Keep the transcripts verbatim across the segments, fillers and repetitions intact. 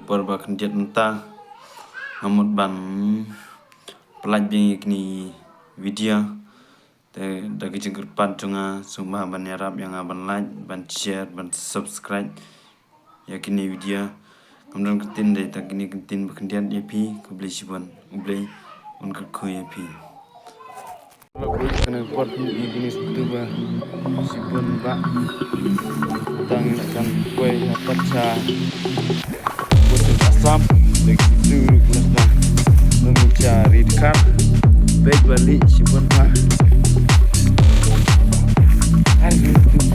Por ba khyndiat mynta nga mut ban pyllait biang ïa kine video. Te da ka jingkyrpad jong nga sngewbha ban ïarap ïa nga ban like, ban share, ban subscribe ïa kine video. Ngam don ktien, dei tang kine ktien ba khyndiat ïa phi, khublei shibun, U Blei un kyrkhu ïa phi. Lok bit kane por phi ïa kine sngewthuh ba shibun ba tang ïa kan poi ha pat sha Put Assam, dei sngewthuh ruh la tang nang cha ri dkhar. Beit ba lieh shibun ba. Hai sngewthuh.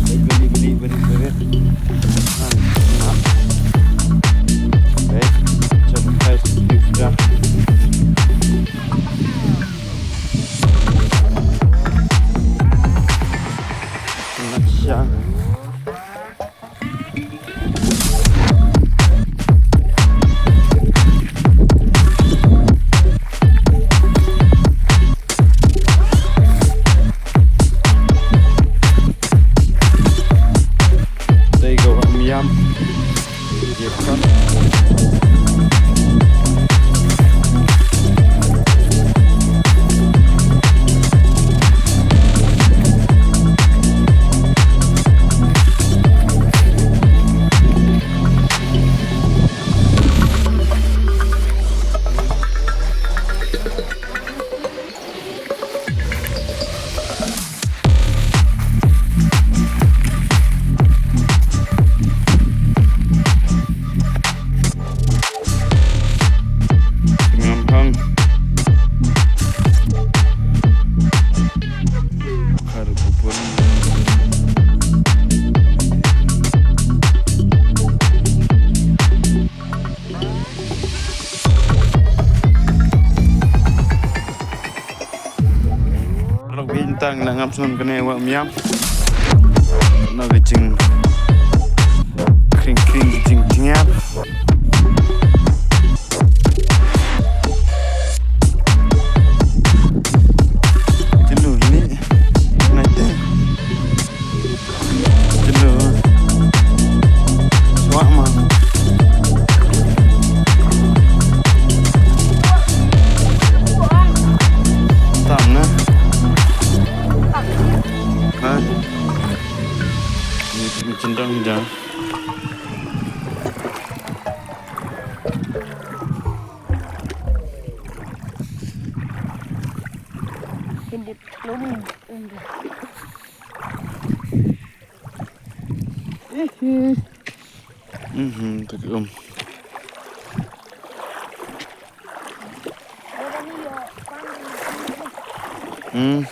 Beit ba lieh, ba lieh, ba lieh, ba lieh. Hai, hai. Beit, chan hai sngewthuh. Dei ka wah Miam. Ngam hang. Kar kupon. Lok bit tang na ngam sngewthuh kane wah Miam. Na ka jingkring kring ka jingjynjar. Jyndu ni. Nai te. Jyndu. Suak ma. Tam na. Ha? Ni, ni jyndang ja. Hindi, no, hindi. Mhm, tak um. Hmm.